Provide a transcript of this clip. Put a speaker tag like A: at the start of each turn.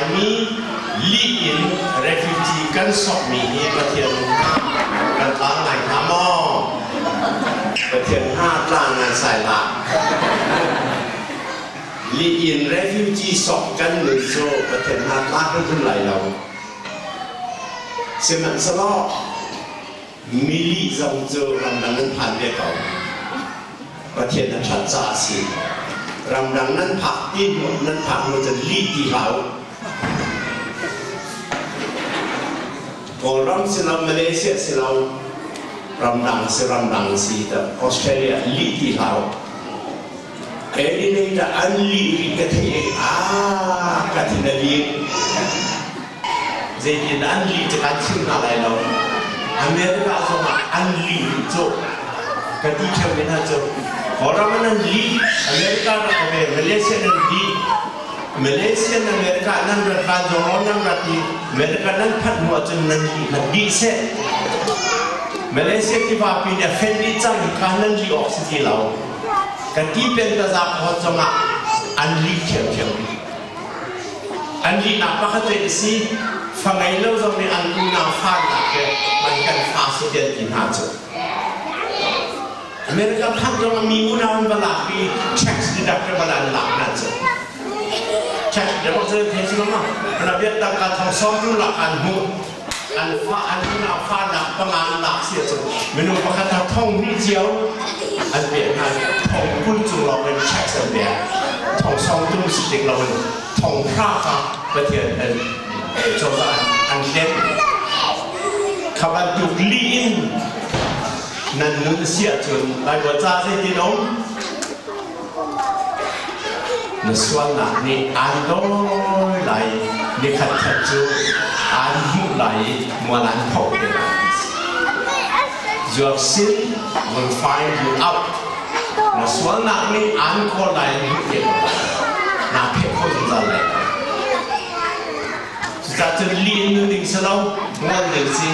A: Laimi lih in refugee kan sokmi hi Pathian hna kan tlang ngai hnga maw? Pathian hna tlang ngai sai hlah. Lih in refugee sok kan nun cu Pathian hna tla hrimhrim lai lo. Sihmanhsehlaw milih zong cu ramdang nan phan ve ko. Pathian a ṭhat caah a si. Ramdang nan phak ti hnu nan phak hnu cun lih ti hlah u. Kawlram si lo, Malaysia si lo, ramdang si ramdang si ta Australia lih ti hlah u. Adelaide ah an lih rih ka theih i ah ka thin a lin. Zeitin an lih cu kan chim hna lai lo. America zongah an lih rih cu ka ti ṭheo men hna cu Kawlram an an lih, America rak ve, Malaysia nan lih, Malaysia America nan rat vanzawng nan rat i America nan phanh hnu ahcun nan lih hna dih seh. Malaysia tiva pi nih a fen dih cang kha nan lih awk si ti lo. Ka ti pen ka zaap hawt zongah an lih ṭhiamṭhiam rih. An lihnak pakhat cu a si, fa ngei lo zong nih an unau fanak he man kan fa si ti an ti hna cu. America phanh zong ah mi unau an va lak i tax deductor bal an lak hna cu. Tax deductor thei si lo ma? Rabiat tangka thong sawm tu lak an hmuh. An fa an unau fanak panga an lak si ahcun minung pakhat ha thong hnih cio an pek hna i thong 20 cung lawng in tax an pek. Thong sawm tum si tik loin thong hra kha Pathian an cozah an hlen. Kha bantuk lih in nan nun si ahcun Baibal ca zeitin um? Na sualnak nih aan dawi lai i nikhat khat cu aan hmuh lai i mual aan phoh te lai. Your sin will find you out. Na sualnak nih aan kawl lai in hmuh te ko lai. Naa pheh kho zungzal lai lo. Cucaah cun lih in nun ding si lo, ngol ding si.